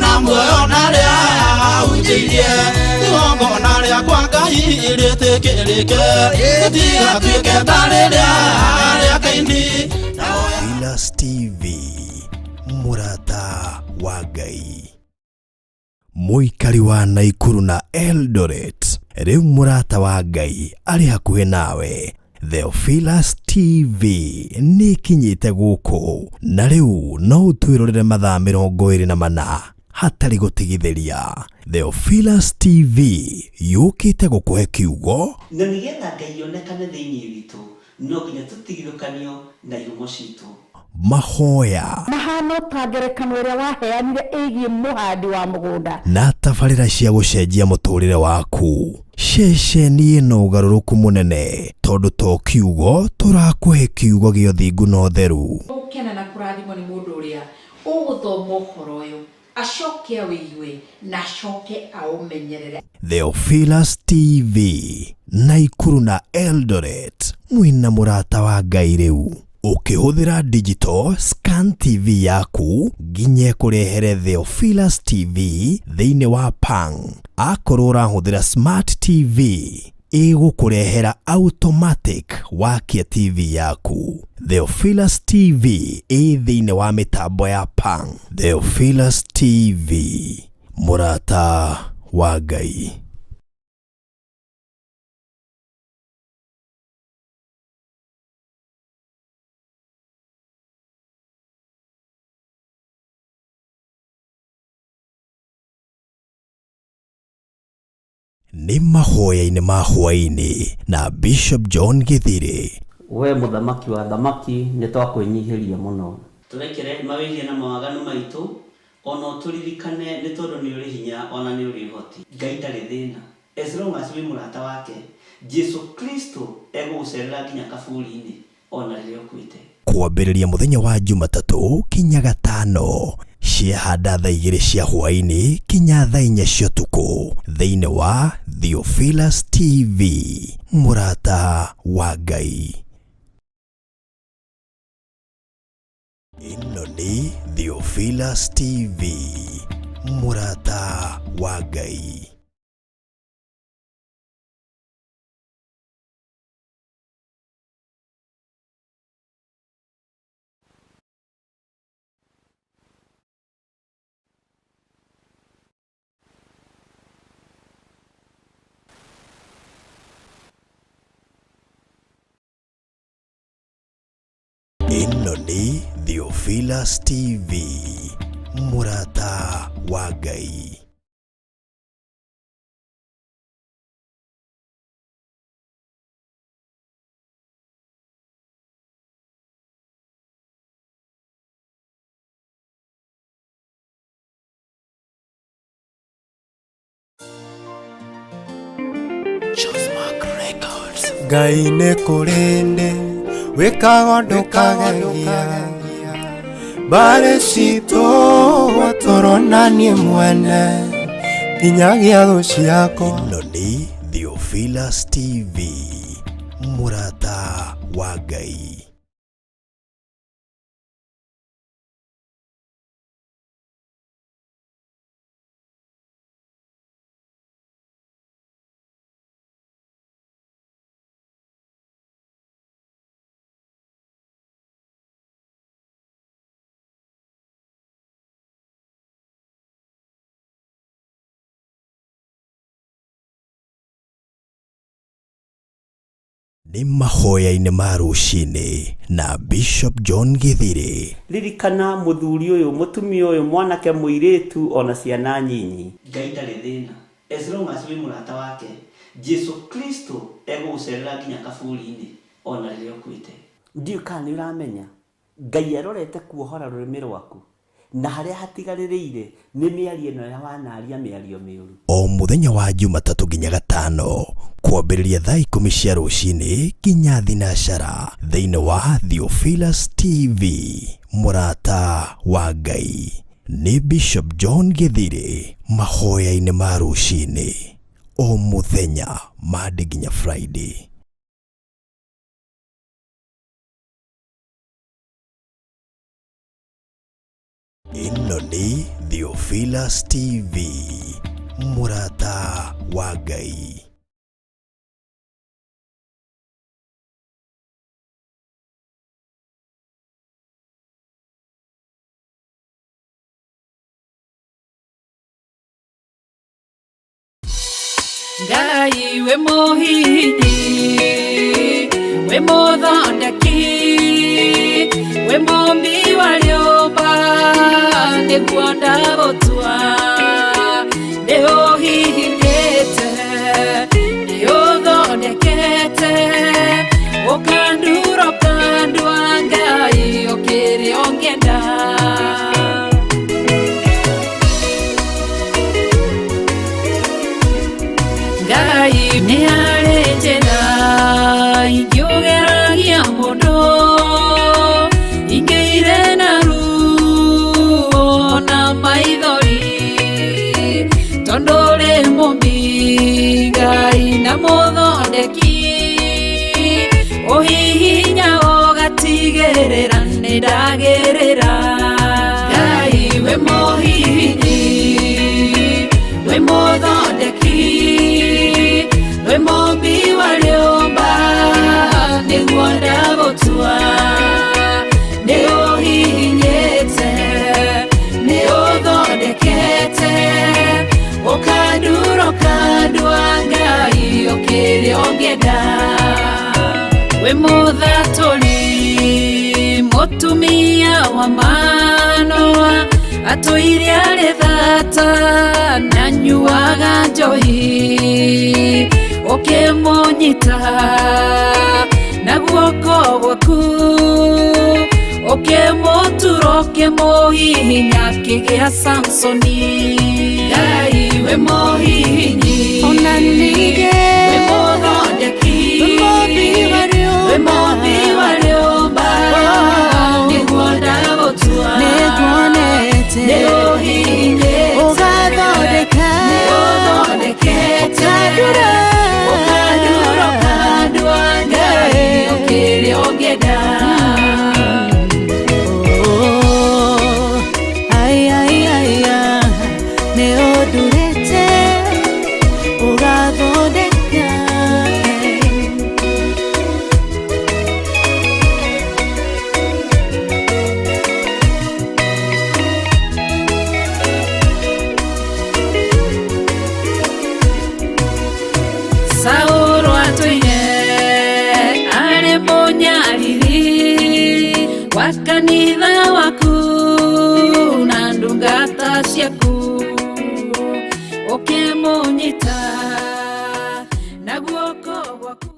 Na muoyo na rĩa ahunjĩirie igongona rĩakwa Ngai rĩtĩkĩrĩke, rĩtigatuĩke ta rĩrĩa rĩa Kaini. Theophilus TV, mũrata wa Ngai. Mũikari wa Naikuru na Eldoret, rĩu mũrata wa Ngai arĩ hakuhĩ nawe. Theophilus TV nĩ ĩkinyĩte gũkũ na rĩu no ũtwĩrorere mathaa 24 hatarĩ gũtigithĩria. Theophilus TV yũkĩte gũkũhe kiugo. Na nĩgetha Ngai onekane thĩinĩ witũ, no nginya tũtigithũkanio na ihumo citũ. Mahoya. Mahana o ta ngerekano ĩrĩa waheanire ĩgiĩ mũhandi wa mũgũnda. Na tabarĩra cia gũcenjia mũtũrĩre waku. Ceceni ĩna ũgarũrũku mũnene tondũ to kiugo tũrakũhe kiugo gĩa ũthingu na ũtheru. Gũkena na kũrathimwo nĩ mũndũ ũrĩa ũgũthoma ũhoro ũyũ, acoke awĩigue, na acoke aũmenyerere. Theophilus TV, Naikuru na Eldoret, mwĩna mũrata wa Ngai rĩu. Ũkĩhũthĩra digital scan TV yaku nginya ĩkũrehere Theophilus TV thĩinĩ wa Pang. Akorwo ũrahũthĩra smart TV ĩgũkũrehera automatic wakia TV yaku. Theophilus TV ĩ thĩinĩ wa mĩtambo ya Pang. Theophilus TV, mũrata wa Ngai. Nĩ mahoya-inĩ ma hwaĩ-inĩ na Bishop John Gĩthirĩ. We mũthamaki wa athamaki, nĩ twakwĩnyihĩria mũno. Tũrekere mawĩhia na mawaganu maitũ, o na ũtũririkane, nĩ tondũ nĩ ũrĩ hinya o na nĩ ũrĩ ũhoti. Ngai ndarĩ thĩna. As long as wĩ mũrata wake, Jesu Kristo egũgũcerera nginya kaburi-inĩ o na rĩrĩa ũkuĩte. Kwambĩrĩria mũthenya wa Jumatatũ kinya Gatano, ciehanda thaa igĩrĩ cia hwaĩ-inĩ kinya thaa inya cia ũtukũ thĩinĩ wa Theophilus TV, mũrata wa Ngai. Ĩno nĩ Theophilus TV, mũrata wa Ngai. Ĩno nĩ Theophilus TV, mũrata wa Ngai. Ngai nĩ kũrĩndĩ wĩkaga ndũkagegia mbarĩ citũ tũrona niĩ mwene nginyagia thũ ciakwa. Ĩno nĩ Theophilus TV, mũrata wa Ngai. Nĩ mahoya-inĩ ma rũcinĩ na Bishop John Gĩthirĩ. Ririkana mũthuri ũyũ, mũtumia ũyũ, mwanake, mũirĩtu, ona ciana nyinyi. Ngai ndarĩ thĩna. As long as wĩ mũrata wake, Jesu Kristo egũgũcerera nginya kaburi-inĩ ona rĩrĩa ũkuĩte. Ndiũĩ kana nĩ ũramenya, Ngai arorete kuohora rũrĩmĩ rwaku, na harĩa hatigarĩrĩire nĩ mĩario ĩno ya wanaria mĩario mĩũru. O mũthenya wa Jumatatũ nginya Gatano, kwambĩrĩria thaa ikũmi cia rũcinĩ nginya thinacara, thĩinĩ wa Theophilus TV, mũrata wa Ngai. Nĩ Bishop John Gĩthirĩ, mahoya-inĩ ma rũcinĩ, o mũthenya Monday nginya Friday. Ĩno nĩ Theophilus TV, mũrata wa Ngai. Ngai we muhihinyi, we muthondeki, we mumbi wa rĩũmba, nĩguo ndagũtua. Nĩ ũhihinyĩte, nĩ ũthondekete, ũkandura ũkandua, Ngai ũkĩrĩ ũngĩenda. Ngai nĩ harĩ njĩra ingĩũgeragia mũndũ, ingĩire na ruo na maithori, tondũ ũrĩ mũmbi Ngai na mũthondeki, ũhihinya ũgatigĩrĩra nĩ ndagĩrĩra. Ngai we mũhihinyi, we mũthondeki, we mũmbi wa rĩũmba, nĩguo ndagũtua. Nĩ ũhihinyĩte, nĩ ũthondekete, ũkandura ũkandua, Ngai ũkĩrĩ ũngĩenda. We mũthatũri, mũtumia wa Manoa, atũire arĩ thata na nyuaga njohi, ũkĩmũnyita na guoko gwaku, ũkĩmũtura ũkĩmũhihinya akĩgĩa Samsoni. Ngai we mũhihinyi, Ona ningĩ we mũthondeki, we mũmbi wa we mũmbi wa rĩũmba, nĩguo ndagũtua. Nĩnguonete Nĩ ũhihinyĩte, ũgathondeka, nĩ ũthondekete, ũkandura, ũkandura ũkandua, Ngai ũkĩrĩ ũngĩenda. Oh, ai, ai, ai, ah, nĩ ũndurĩte ũgathondeka. Saũlũ atũire arĩ mũnyariri wa kanitha waku na ndungata ciaku, ũkĩmũnyita na guoko gwaku.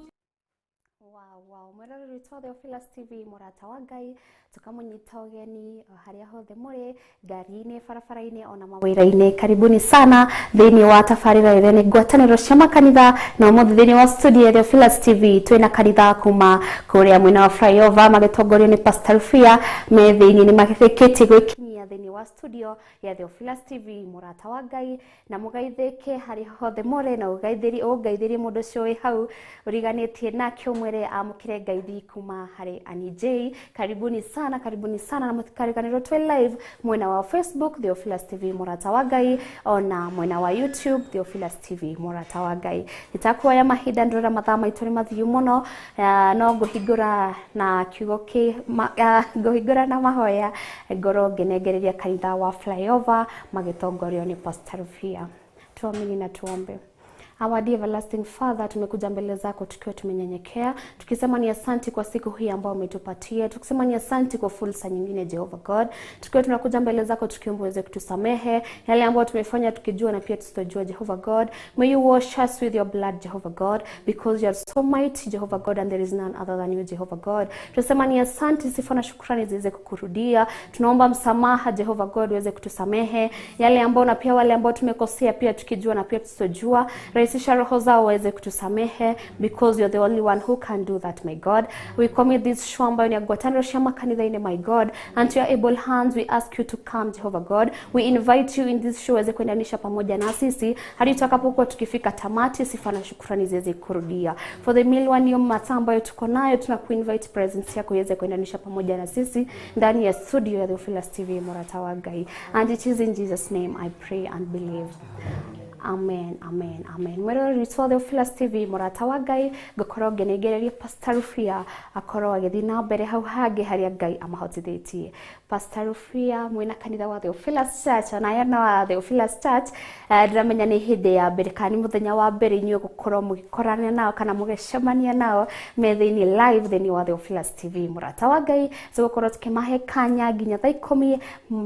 Wow, wow. Mwĩroreri witũ wa Theophilus TV, mũrata wa Ngai, tukamunyita ũgeni o harĩa hothe mũrĩ, ngari-inĩ, barabara-inĩ, ona mawĩra-inĩ. Karibuni sana thĩinĩ wa tabarĩra ĩrĩa nĩ ngwatanĩro cia makanitha, na ũmũthĩ thĩinĩ wa studio ya Theophilus TV twĩna kanitha kuma kũrĩa mwena wa Flyover magĩtongorio nĩ Pastor Rufia, me thĩinĩ nĩ magĩthĩkĩtie gwĩkinyia thĩinĩ wa studio ya Theophilus TV, mũrata wa Ngai, na mũgaithĩke harĩa hothe mũrĩ, na ũgaithĩrie mũndũ ũcio wĩ hau ũriganĩtie nake, ũmwĩre amũkĩre ngaithi kuma harĩ Annie J. Karibuni sana, karibuni sana, na mũtikariganĩrwo twĩ live mwena wa Facebook Theophilus TV, mũrata wa Ngai, ona mwena wa YouTube Theophilus TV, mũrata wa Ngai. Nitakuoya mahinda ndĩrona mathaa maitũ nĩ mathiu mũno, no ngũhingũra na kiugo ngũhingũra na mahoya, ngorwo ngĩnengereria kanitha wa Flyover magĩtongorio nĩ Pastor Rufia. Tuamini na tuombe. Our dear everlasting Father, tumekuja mbele zako tukiwa tumenyenyekea, tukisema ni asanti kwa siku hii ambayo umetupatia, tukisema ni asanti kwa fursa nyingine, Jehovah God, tukiwa tunakuja mbele zako tukiomba uweze kutusamehe yale ambayo tumefanya tukijua na pia tusitojua, Jehovah God. May you wash us with your blood, Jehovah God, because you are so mighty, Jehovah God, and there is none other than you, Jehovah God. Tunasema ni asanti, sifa na shukrani ziweze kukurudia. Tunaomba msamaha, Jehovah God, uweze kutusamehe yale ambayo na pia wale ambao tumekosea pia tukijua na pia tusitojua. Rahisisha roho zao waweze kutusamehe, because you're the only one who can do that, my God. We commit this show ambayo ni ya Ngwatanĩro cia makanitha-inĩ, my God, and to your able hands we ask you to come, Jehovah God. We invite you in this show uweze kuendanisha pamoja na sisi hadi tutakapokuwa tukifika tamati, sifa na shukrani ziweze kurudia. For the millennium masaa ambayo tuko nayo, tunakuinvite presence yako iweze kuendanisha pamoja na sisi ndani ya studio ya Theophilus TV Mũrata wa Ngai. And it is in Jesus name I pray and believe. Amen, amen, amen. Mwĩroreri witũ wa Theophilus TV Mũrata wa Ngai, ngũkorwo ngĩnengereria Pastor Rufia akorwo agĩthiĩ na mbere hau hangĩ harĩa Ngai amahotithĩtie. Pastor Rufia mwĩna kanitha wa Theophilus Church, ona aya no wa Theophilus Church, ndĩramenya nĩ hĩndĩ ya mbere kana nĩ mũthenya wa mbere inyuĩ gũkorwo mũgĩkorana nao kana mũgĩcemania nao me thĩinĩ live thĩinĩ wa Theophilus TV Mũrata wa Ngai. Tũgũkorwo tũkĩmahe kanya nginya thaa 10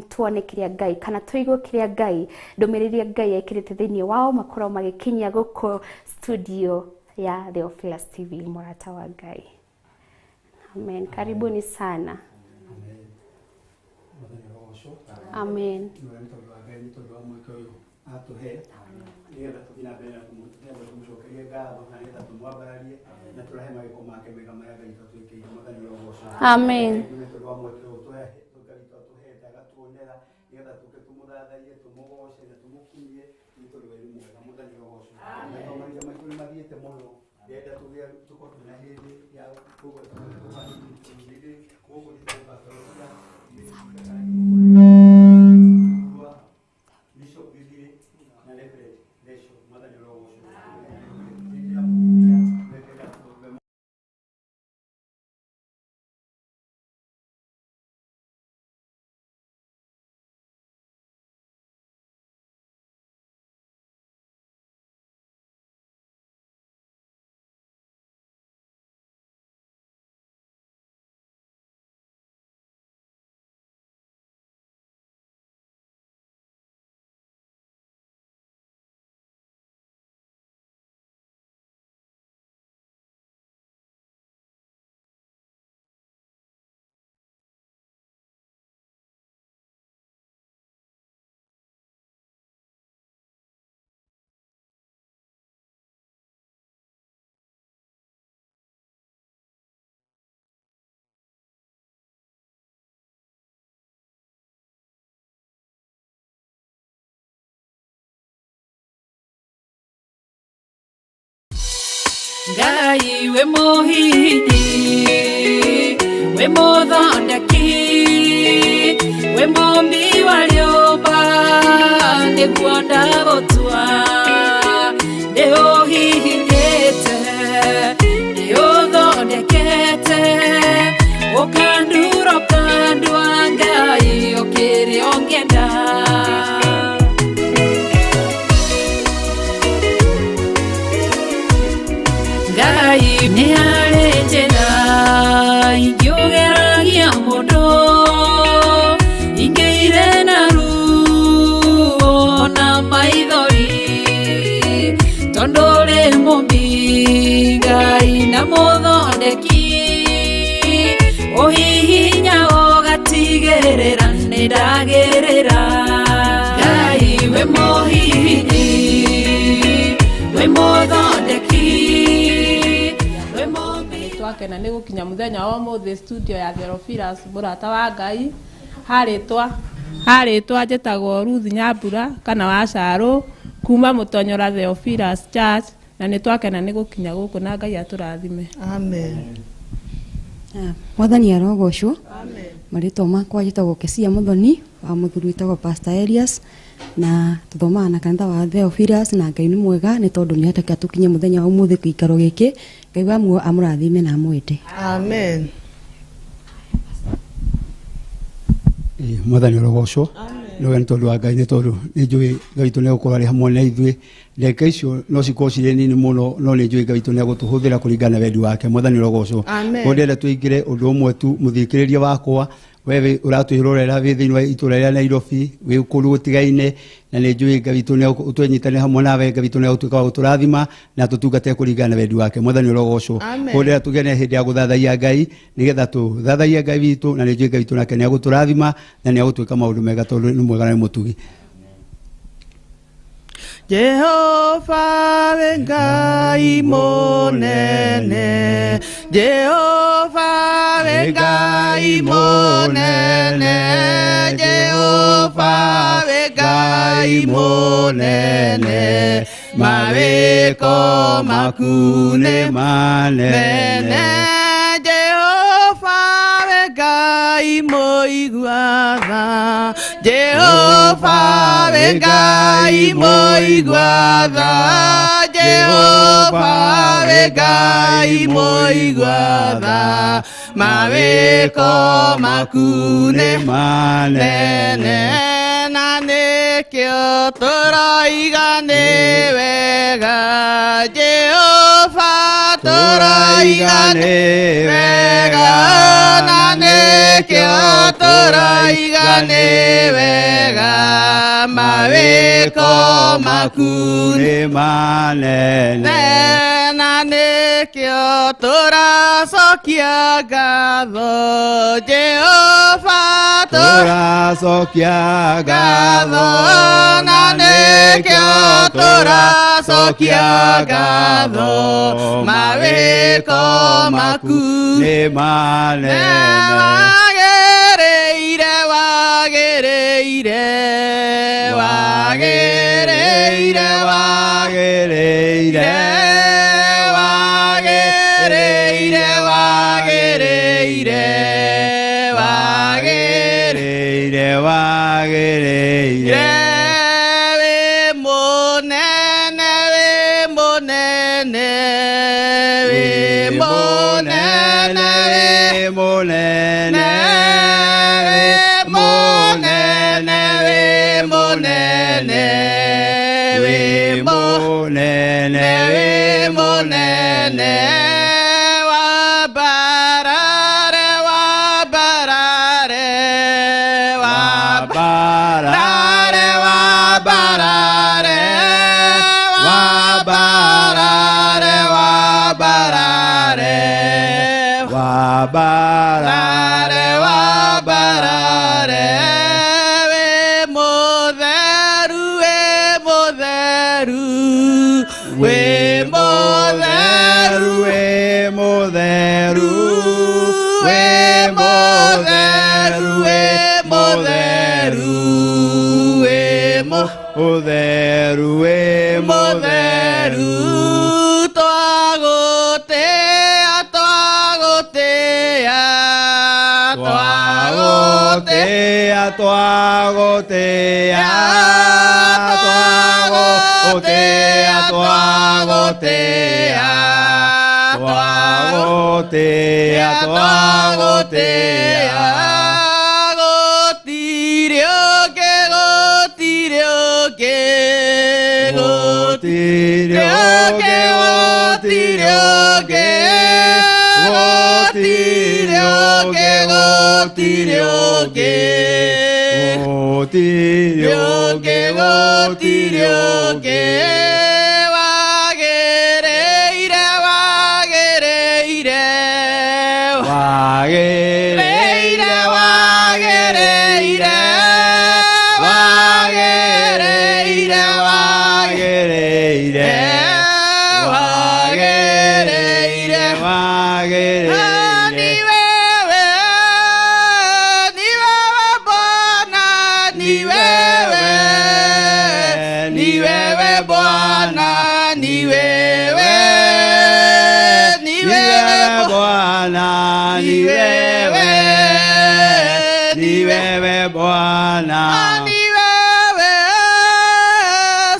tuone kĩrĩa Ngai kana tũigue kĩrĩa Ngai ndũmĩrĩri ya Ngai ekĩrĩte thĩinĩ wao makorwo magĩkinyia gũkũ studio ya Theophilus TV Mũrata wa Ngai. Amen. Karibuni sana. Amen. Amen. Ngai we muhihinyi we muthondeki we mumbi wa rĩũmba nĩguo ndagũtua nĩũhihinyĩte nĩũthondekete ũkandura ũkandua Ngai ũkĩrĩ ũngĩenda. Ngai nĩ harĩ njĩra ingĩũgeragia mũndũ ingĩire na ruo na maithori tondũ ũrĩ mũmbi Ngai na mũthondeki ũhihinya ũgatigĩrĩra nĩ ndagĩrĩra. Ngai we mũhihinyi we mũthondeki. Twakena nĩ gũkinya mũthenya wa ũmũthĩ studio ya Theophilus Mũrata wa Ngai. Harĩtwa njĩtagwo Ruth Nyambura kana wa Caro kuma Mũtonyora Theophilus Church, na nĩ twakena nĩ gũkinya gũkũ na Ngai atũrathime. Amen. Mwathani arogocwo. Amen. Marĩtwa makwa njĩtagwo Kesia Muthoni wa mũthuri wĩtagwo Pastor Elias, na tuthomaga na kanitha wa Theophilus, na Ngai nĩ mwega nĩ tondũ nĩ ataka tũkinye mũthenya wa ũmũthĩ gĩikaro gĩkĩ. Ngai wa muoyo amũrathime na amwende. Amen. Mwathani ũrogocwo. Nĩ nĩ tondũ wa Ngai nĩ tondũ nĩ njũĩ Ngai witũ nĩ egũkorwo arĩ hamwe na ithuĩ. Ndagĩka icio no cikorwo cirĩ nini mũno, no nĩ njũĩ Ngai witũ nĩ egũtũhũthĩra kũringana na wendi wake. Mwathani ũrogocwo. Amen. Ndĩrenda tũingĩre ũndũ ũmwe tu, mũthikĩrĩria wakwa wewe ũratwĩrorera wĩ thĩinĩ wa itũra rĩa Nairobi, wĩ kũndũ gũtigaine, na nĩ njũĩ Ngai witũ nĩ ũtwenyitane hamwe nawe. Ngai witũ nĩ egũtuĩka wa gũtũrathima na tũtungate kũringana na wendi wake. Mwathani ũrogocwo. Ndĩrenda tũgĩe hĩndĩ ya gũthathaiya Ngai nĩgetha tũthathaiye Ngai witũ, na nĩ njũĩ Ngai witũ nake nĩ egũtũrathima na nĩ egũtwĩka maũndũ mega tondũ nĩ mwega na nĩ mũtugi. Jehova wĩ Ngai mũnene, Jehova wĩ Ngai mũnene, Jehova wĩ Ngai mũnene, mawĩko maku nĩ manene. Jehova wĩ Ngai mũigua tha, Jehova wĩ Ngai mũigua tha, Jehova wĩ Ngai mũigua tha, mawĩko maku nĩ manene. Na nĩkĩo tũroiga nĩ wega, Jehova tũroiga nĩ wega, na nĩkĩo tũroiga nĩ wega, mawĩko maku nĩ manene. Na nĩkĩo tũracokia ngatho, Jehova tũracokia ngatho, na nĩkĩo tũracokia ngatho, mawĩko maku nĩ manene. Wagĩrĩire, wagĩrĩire, wagĩrĩire, wagĩrĩire, wagĩrĩire, wagĩrĩire, wagĩrĩire, wagĩrĩire. Wĩ mũnene, wĩ mũnene, wĩ mũnene, wĩ mũnene, wĩ mũnene, wĩ mũnene, wĩ mũnene, wĩ mũnene. Wambarare, wambarare, wambarare, wambarare, wambarare, wambarare, wambarare, wambarare. Wĩ mũtheru, wĩ mũtheru, wĩ mũtheru, wĩ mũtheru, wĩ mũtheru, wĩ mũtheru, wĩ mũtheru, wĩ mũtheru. Twagũtĩĩa, twagũtĩĩa, twagũtĩĩa, twagũtĩĩa, twagũtĩĩa, twagũtĩĩa, twagũtĩĩa, twagũtĩĩa. Gũtirĩ ũngĩ, gũtirĩ ũngĩ, gũtirĩ ũngĩ, gũtirĩ ũngĩ, gũtirĩ ũngĩ, gũtirĩ ũngĩ, gũtirĩ ũngĩ, gũtirĩ ũngĩ. Wagĩrĩire, wagĩrĩire, wagĩrĩire, wagĩrĩire, wagĩrĩire, wagĩrĩire, wagĩrĩire, wagĩrĩire. Ni wewe, ni wewe Bwana, ni wewe, ni wewe Bwana, ni wewe, ni wewe Bwana, ni wewe, ni wewe Bwana, ni wewe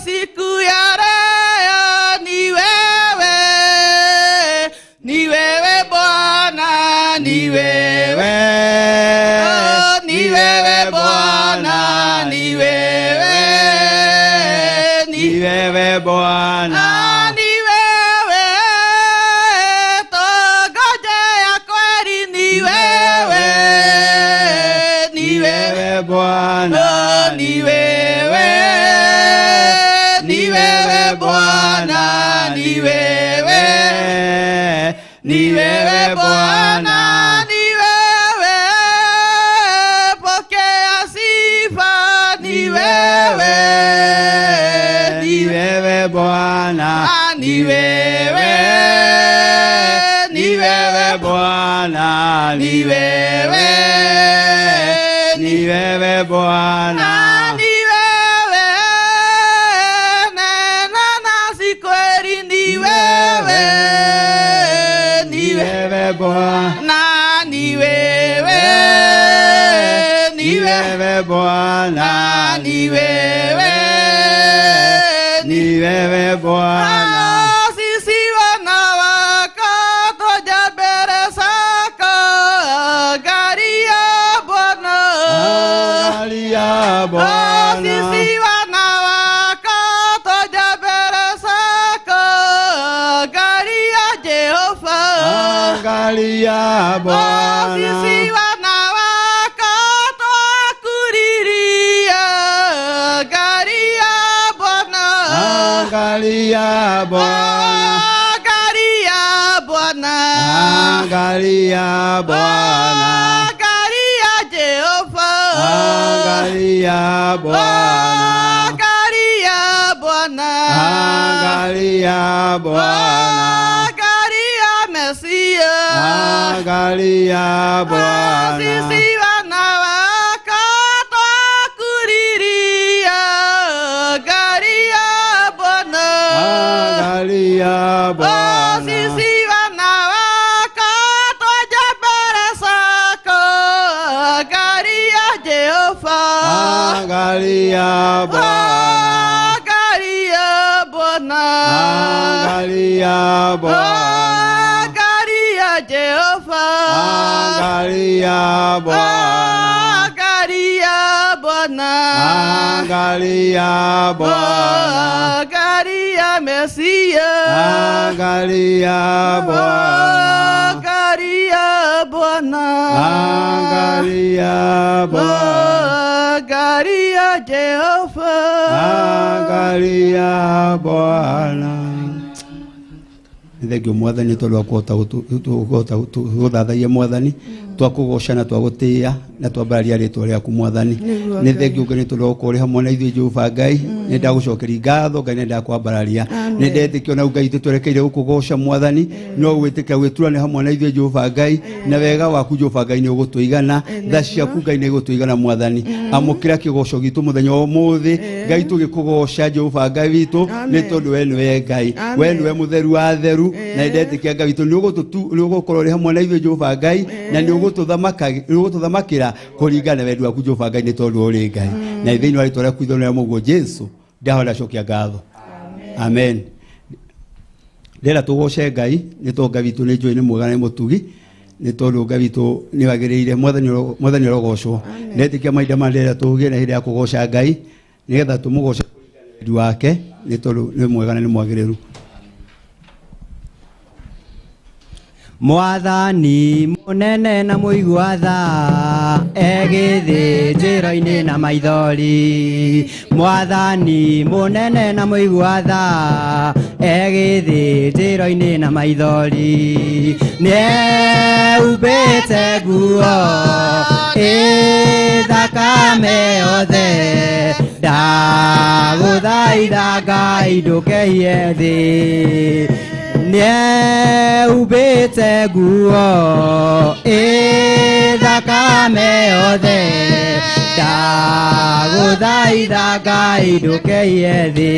siku ya leo, ni wewe, ni wewe Bwana, ni wewe, ni wewe Bwana, ni wewe, ni wewe Bwana, ni wewe tongojea kweli, ni wewe, ni wewe Bwana, ni wewe, ni wewe Bwana, ni wewe, ni wewe Bwana, ni wewe, pokea sifa, ni wewe, ni Ni wewe, ni wewe Bwana. Ni wewe, nena nasi kweli, ni wewe, ni wewe Bwana. Ni wewe, ni wewe Bwana. Ni wewe, ni wewe Bwana. Sisi wana wako twaja mbele zako, angalia Bwana, angalia Bwana. Sisi wana wako twaja mbele zako, angalia Jehova, angalia Bwana. Sisi wana wako twakuriria, angalia Bwana, angalia Bwana, angalia Bwana, angalia Bwana, angalia Jehova, angalia Bwana, angalia Bwana, angalia Bwana, angalia Mesia, angalia Bwana. Sisi wana wako twakuriria, angalia Bwana, angalia Bwana. Sisi wana wako twaja mbele zako, angalia Jehova, angalia Bwana, angalia Bwana, angalia Bwana, angalia Jehova, angalia Bwana, angalia Bwana, angalia Bwana, angalia Mesia, angalia Bwana, angalia Bwana, angalia Bwana, angalia Jehova, angalia Bwana. Nĩ thengio Mwathani tondũ wa kũhota gũthathaia Mwathani, twakũgoca na twagũtĩĩa na twambararia rĩtwa rĩaku Mwathani. Nĩguo Nĩ Ngai. thengio Ngai nĩ tondũ wa gũkorwo ũrĩ hamwe na ithuĩ Jehova Ngai. Nĩ ndagũcokeria ngatho Ngai, nĩ ndakwambararia, nĩ ndetĩkia ona Ngai tũtwerekeire gũkũgoca Mwathani, no gwĩtĩkĩra gwĩturane hamwe na ithuĩ Jehova Ngai, na wega waku Jehova Ngai nĩ ũgũtũigana, tha ciaku Ngai nĩ igũtũigana Mwathani. Amũkĩra kĩgoco gitũ mũthenya wa ũmũthĩ Ngai, tũgĩkũgoca Jehova Ngai witũ, nĩ tondũ we nĩwe Ngai, we nĩwe mũtheru wa theru, na ndetĩkia Ngai witũ nĩ ũgũkorwo ũrĩ hamwe na ithuĩ Jehova Ngai, na nĩ ũgũtũthamakĩra kũringana na wendi waku Jehova Ngai, nĩ tondũ ũrĩ Ngai. Na thĩinĩ wa rĩtwa rĩaku ithondeka rĩa Mũrũguo Jesũ ndahoya ndacokia ngatho, amen. Ndĩrenda tũgoce Ngai nĩ tondũ Ngai witũ nĩ njũĩ nĩ mwega na nĩ mũtugi, nĩ tondũ Ngai witũ nĩ wagĩrĩire. Mwathani ũrogocwo. Ndetĩkia mahinda maya ndĩrenda tũgĩe na ihinda rĩa kũgoca Ngai nĩgetha tũmũgoce kũringana na wendi wake, nĩ tondũ nĩ mwega na nĩ mwagĩrĩru. Mwathani mũnene na mũigua tha, egĩthĩ njĩra-inĩ na maithori. Mwathani mũnene na mũigua tha, egĩthĩ njĩra-inĩ na maithori. Nĩehumbĩte nguo ĩ thakame yothe, ndagũthaitha Ngai ndũkehie thĩ. Nĩehumbĩte nguo ĩ thakame yothe, ndagũthaitha Ngai ndũkehie thĩ.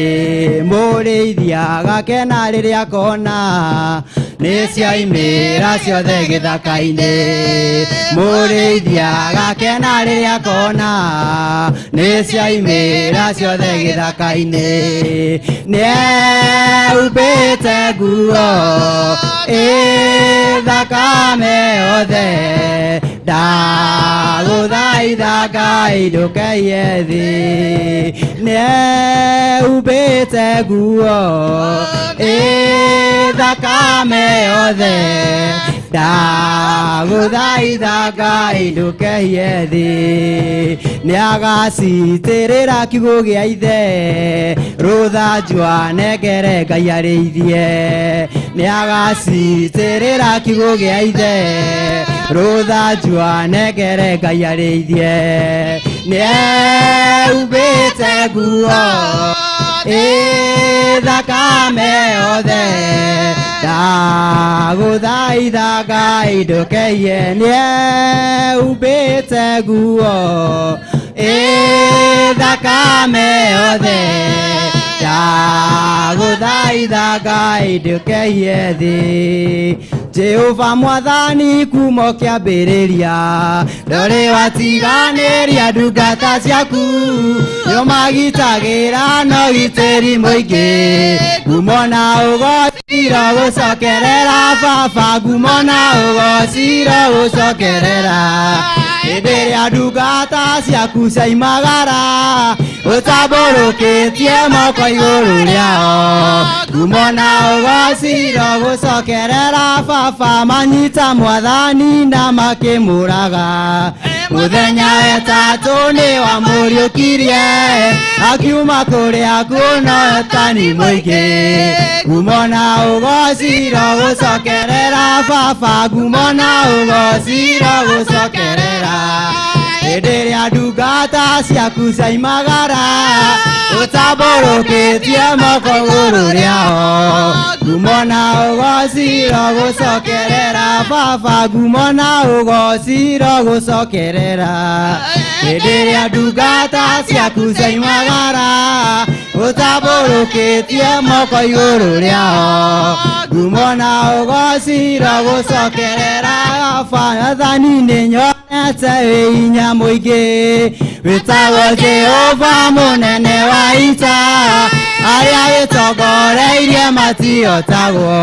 Mũrĩithi agakena rĩrĩa akona nĩ ciaimĩra ciothe gĩthaka-inĩ. Mũrĩithi agakena rĩrĩa akona nĩ ciaimĩra ciothe gĩthaka-inĩ. Nĩehumbĩte nguo ĩ thakame yothe, ndagũthaitha Ngai ndũkehie thĩ. Nĩehumbĩte nguo ĩ thakame yothe, ndagũthaitha Ngai ndũkehie thĩ. Nĩagacitĩrĩra kiugũ gĩa ithe, rũthanju anengere Ngai arĩithie. Nĩagacitĩrĩra kiugũ gĩa ithe, rũthanju anengere Ngai arĩithie. Nĩehumbĩte nguo ĩ thakame yothe, Ndagũthaitha Ngai ndũkeiye nĩehumbĩte nguo ĩ thakame yothe. Ndagũthaitha Ngai ndũkeiye thĩ. Jehova mwathani kuma kĩambĩrĩria ndũrĩ watiganĩria ndungata ciaku nĩũmagitagĩra na ũgitĩri mũingĩ. Ngumo na ũgociro gũcokerera baba, ngumo na ũgociro gũcokerera. Hĩndĩ ĩrĩa ndungata ciaku ciaimagara ũtambũrũkĩtie moko igũrũ rĩao. Ngumo na ũgociro gũcokerera baba, manyita mwathani na makĩmũraga. Mũthenya wetatũ nĩwamũriũkirie akiuma kũrĩa kuona ũtani mũingĩ. Ngumo na ũgociro gũcokerera baba, ngumo na ũgociro gũcokerera. Hĩndĩ ĩrĩa ndungata ciaku ciaimagara ũtambũrũkĩtie moko igũrũ rĩao. Ngumo na ũgociro gũcokerera baba, ngumo na ũgociro gũcokerera. Hĩndĩ ĩrĩa ndungata ciaku ciaimagara ũtambũrũkĩtie moko igũrũ rĩao. Ngumo na ũgociro gũcokerera baba, Mwathani nĩnyonete wĩ hinya mũingĩ wĩtagwo Jehova mũnene wa ita, arĩa wĩtongoreirie matihotagwo.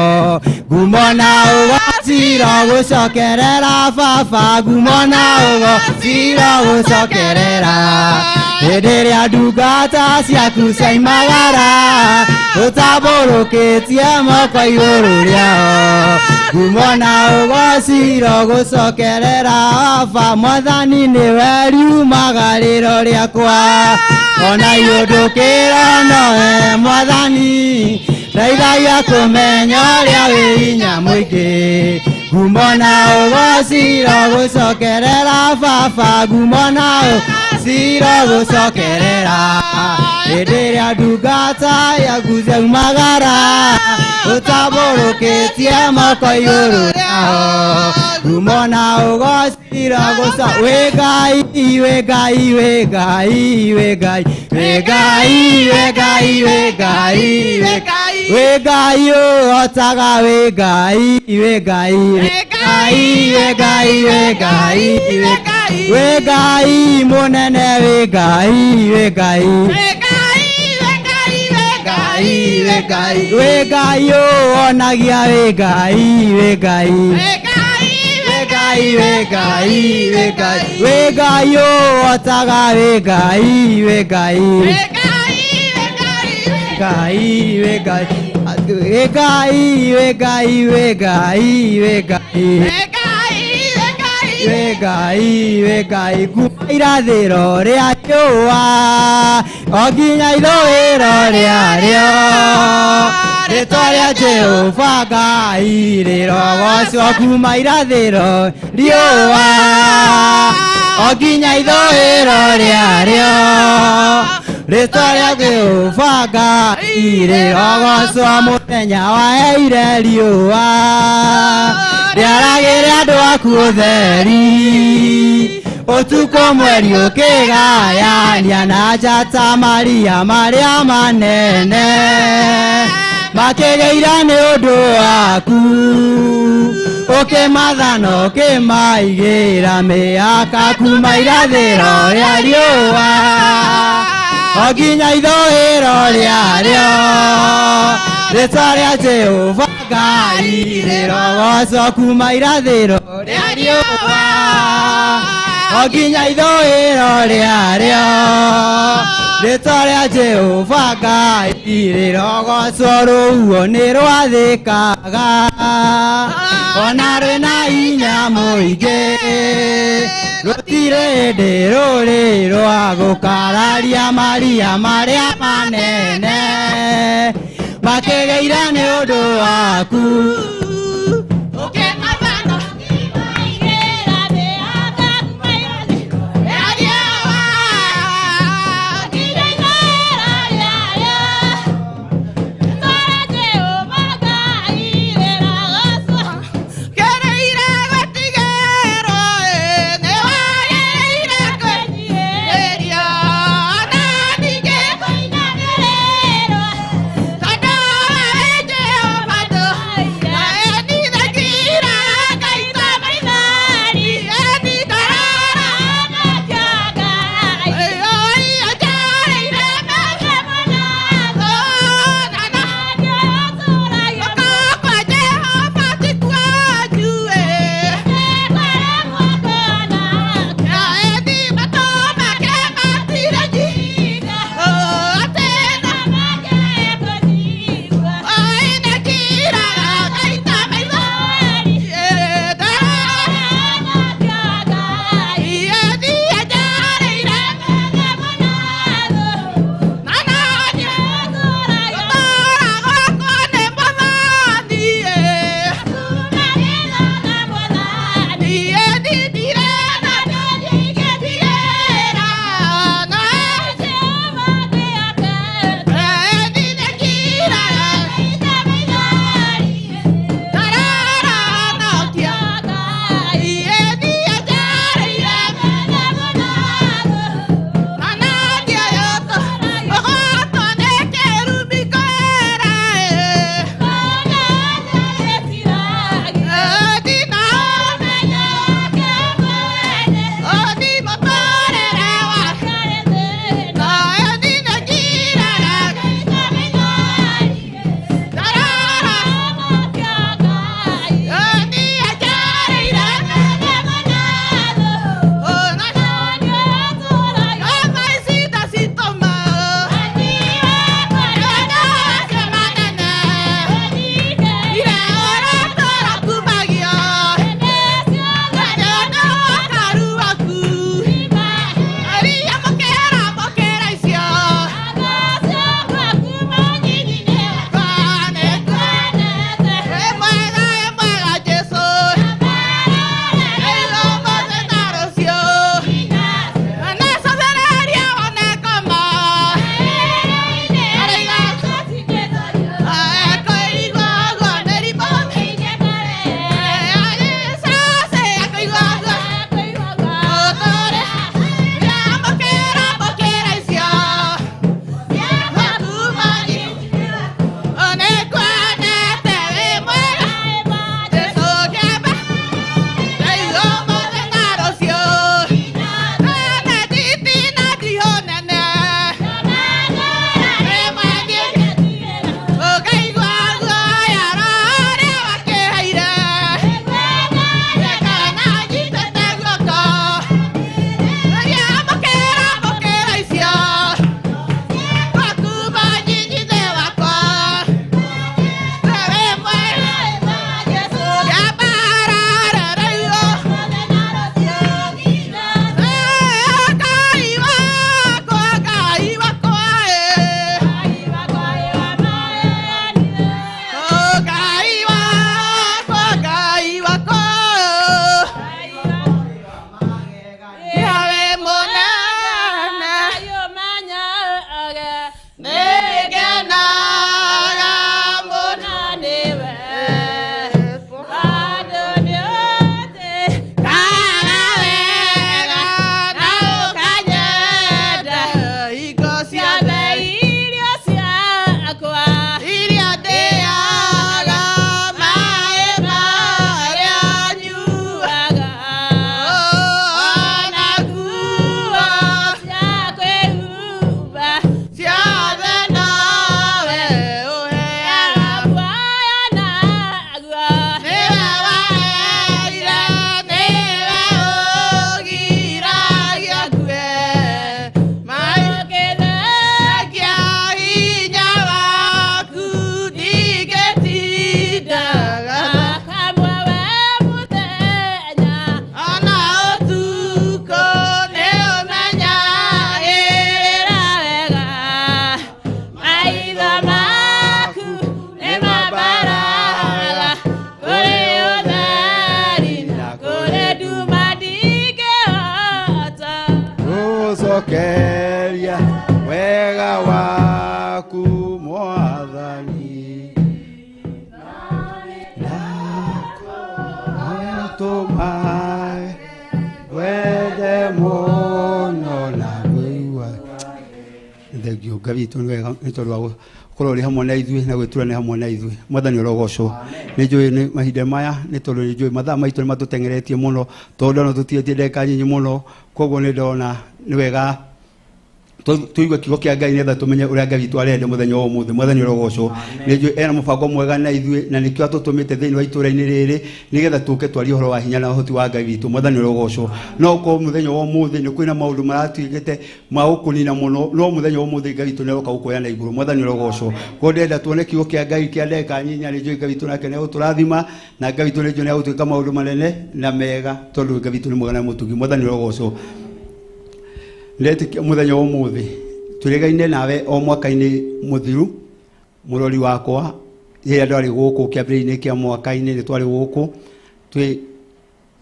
Ngumo na ũgociro gũcokerera baba, ngumo na ũgociro gũcokerera. Hĩndĩ ĩrĩa ndungata ciaku ciaimagara ũtambũrũkĩtie moko igũrũ rĩao. Ngumo na ũgociro gũcokerera baba, Mwathani nĩwe riumaga rĩro rĩakwa. Ona iũndũkĩra nowe Mwathani ndeithagia kũmenya ũrĩa wĩ hinya mũingĩ. Ngumo na ũgociro gũcokerera baba, ngumo na ũgociro gũcokerera. Hĩndĩ ĩrĩa ndungata yaku ciaumagara ũtambũrũkĩtie moko igũrũ rĩao. Ngumo na ũgociro gũco wĩ Ngai, wĩ Ngai, wĩ Ngai, wĩ Ngai, wĩ Ngai, wĩ Ngai, wĩ Ngai, wĩ Ngai, wĩ Ngai ũhotaga, wĩ Ngai, wĩ Ngai, wĩ Ngai, wĩ Ngai, wĩ Ngai, wĩ Ngai, wĩ Ngai mũnene, wĩ Ngai, wĩ Ngai, wĩ Ngai, wĩ Ngai, wĩ Ngai ũhonagia, wĩ Ngai, wĩ Ngai, wĩ Ngai, wĩ Ngai, wĩ Ngai, wĩ Ngai ũhotaga, wĩ Ngai, wĩ Ngai, wĩ Ngai, wĩ Ngai, wĩ Ngai, wĩ Ngai, wĩ Ngai, wĩ Ngai, wĩ Ngai, wĩ Ngai. Kuma irathĩro rĩa riũa o nginya ithũĩro rĩarĩo, rĩtwa rĩa Jehova Ngai rĩrogocwo. Kuma irathĩro riũa o nginya ithũĩro rĩarĩo, rĩtwa rĩa Jehova Ngai rĩrogocwo. Mũthenya waheire riũa rĩaragĩre andũ aku ũtheri, ũtukũ mweri ũkĩgayania na njata maria marĩa manene makĩgĩira nĩ ũndũ waku. Ũkĩmatha na ũkĩmaigĩra mĩaka kuma irathĩro rĩa riũa o nginya ithũĩro rĩarĩo, rĩtwa rĩa Jehova Ngai rĩrogocwo. Kuma irathĩro rĩa riũa o nginya ithũĩro rĩarĩo, rĩtwa rĩa Jehova Ngai rĩrogocwo. Rũhuho nĩrwathĩkaga ona rwĩna hinya mũingĩ, rũtirĩ hĩndĩ rũrĩ rwa gũkararia maria marĩa manene makĩgĩira nĩ ũndũ waku. Ngai witũ nĩ wega nĩ tondũ wa gũkorwo ũrĩ hamwe na ithuĩ na gwĩturania hamwe na ithuĩ. Mwathani ũrogocwo. Nĩ njũĩ nĩ mahinda maya nĩ tondũ nĩ njũĩ mathaa maitũ nĩ matũteng'eretie mũno tondũ no tũtigĩtie ndagĩka nyinyi mũno, koguo nĩ ndona nĩ wega tũigue kiugo kĩa Ngai nĩgetha tũmenye ũrĩa Ngai witũ arenda mũthenya wa ũmũthĩ. Mwathani ũrogocwo. Nĩ njũĩ ena mũbango mwega na ithuĩ na nĩkĩo atũtũmĩte thĩinĩ wa itũũra-inĩ rĩrĩ nĩgetha tũke twarie ũhoro wa hinya na ũhoti wa Ngai witũ. Mwathani ũrogocwo. No ũkorwo mũthenya wa ũmũthĩ nĩ kwĩna maũndũ maratuĩkĩte ma gũkũnina mũno, no mũthenya wa ũmũthĩ Ngai witũ nĩaroka gũkuoya na igũrũ. Mwathani ũrogocwo. Koguo ndĩrenda tuone kiugo kĩa Ngai kĩa ndagĩka nyinyi, nĩ njũĩ Ngai witũ nake nĩegũtũrathima na Ngai witũ nĩ njũĩ nĩegũtwĩka maũndũ manene na mega tondũ Ngai witũ nĩ mwega na mũtugi. Mwathani ũrogocwo. Ndetĩkia mũthenya wa ũmũthĩ tũrĩgaine nawe o mwaka-inĩ mũthiru, mũrori wakwa rĩrĩa ndwarĩ gũkũ kĩambĩrĩria-inĩ kĩa mwaka-inĩ nĩ twarĩ gũkũ twĩ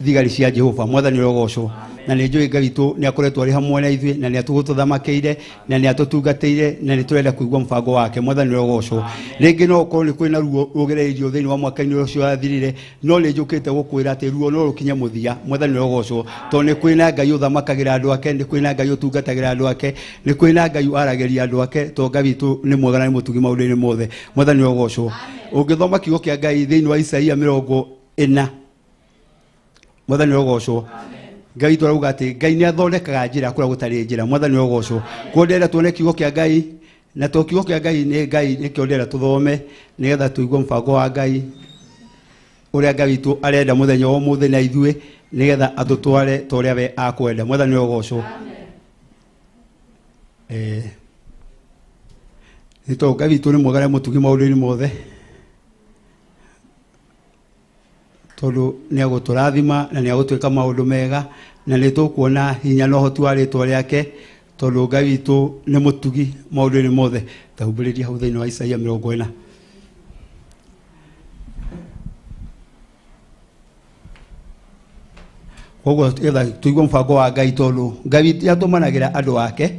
thigari cia Jehova. Mwathani ũrogocwo. Na nĩ njũĩ Ngai witũ nĩ akoretwo arĩ hamwe na ithuĩ na nĩ atũgũtũthamakĩire na nĩ atũtungatĩire na nĩ tũrenda kũigua mũbango wake. Mwathani ũrogocwo. Rĩngĩ no ũkorwo nĩ kwĩna ruo rũgereirio thĩinĩ wa mwaka-inĩ ũcio wathirire, no nĩ njũkĩte gũkwĩra atĩ ruo no rũkinye mũthia. Mwathani ũrogocwo. Tondũ nĩ kwĩna Ngai ũthamakagĩra andũ ake, nĩ kwĩna Ngai ũtungatagĩra andũ ake, nĩ kwĩna Ngai waragĩria andũ ake, tondũ Ngai witũ nĩ mwega na nĩ mũtugi maũndũ-inĩ mothe. Mwathani ũrogocwo. Ũngĩthoma kiugo kĩa Ngai thĩinĩ wa Isaia 40, Mwathani ũrogocwo. Ngai witũ arauga atĩ Ngai nĩ athondekaga njĩra kũrĩa gũtarĩ njĩra. Mwathani ũrogocwo. Koguo ndĩrenda tuone kiugo kĩa Ngai, na to kiugo kĩa Ngai nĩ Ngai nĩkĩo ndĩrenda tũthome nĩgetha tũigue mũbango wa Ngai ũrĩa Ngai witũ arenda mũthenya wa ũmũthĩ na ithuĩ nĩgetha atũtware ta ũrĩa we akwenda. Mwathani ũrogocwo. Nĩ tondũ Ngai witũ nĩ mwega na mũtugi maũndũ-inĩ mothe, tondũ nĩ agũtũrathima na nĩ agũtwĩka maũndũ mega na nĩ tũkuona hinya na ũhoti wa rĩtwa rĩake, tondũ Ngai witũ nĩ mũtugi maũndũ-inĩ mothe. Tahumbĩrĩria hau thĩinĩ wa Isaia 40. Koguo getha tũigue mũbango wa Ngai, tondũ Ngai nĩ atũmanagĩra andũ ake